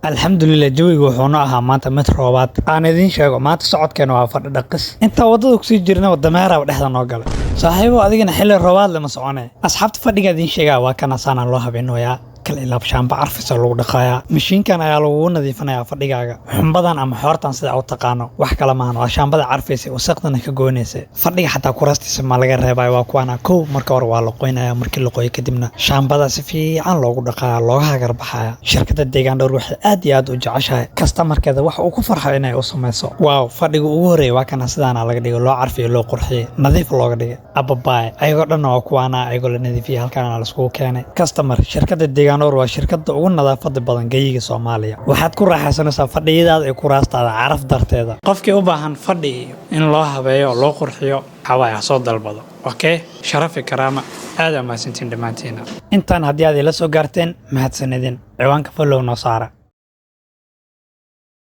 Alxamdulilah, jawiga wuxuuna ahaa maanta mid roobaad. Aan idiin sheego, maanta socodkeena waa fadhi dhaqis. Intaa waddada kusii jirna, dameeraaba dhexda noo galay. Saaxiibo, adigana xilli roobaad lama socone. Asxaabta, fadhiga idiin sheegaa waa kana, saanaa loo habeenooyaa. Kal ilaab shaamba carfisa lagu dhaqayaa. Mashiinkan ayaa lagugu nadiifinayaa fadhigaaga. Xumbadan ama xoortan sida u taqaano wax kale maahan, waa shaambada carfaysa, wasaqdana ka goynaysa. Fadhiga xataa kuraastiisa ma laga reebayo. Waa kuwaana. Kow, marka hore waa la qoynaya. Markii la qoyo kadibna shaambada si fiican loogu dhaqaya, looga hagar baxaya. Shirkadda Deegaan Dhowr waxay aad iyo aad u jeceshahay customerkeeda wax uu ku farxo inay u samayso. Wow, fadhiga ugu horreeya waa kana. Sidaana laga dhigay, loo carfiyo, loo qurxiyey, nadiif looga dhigay. Ababaay, ayagoo dhanna waa kuwaana, ayagoo la nadiifiyey halkaana laiskugu keenay. Customer, shirkadda Deegaan Dhowr waa shirkadda ugu nadaafada badan geyiga Soomaaliya. Waxaad ku raaxaysanaysaa fadhiyadaada iyo kuraastaada caraf darteeda. Qofkii u baahan fadhi in loo habeeyo, loo qurxiyo, waxaa ha soo dalbado. Okay, sharafi, karaama, aad aa mahadsantiin dhammaantiina. Intaan haddii aad ila soo gaarteen, mahadsanidin. Ciwaanka follow noo saara.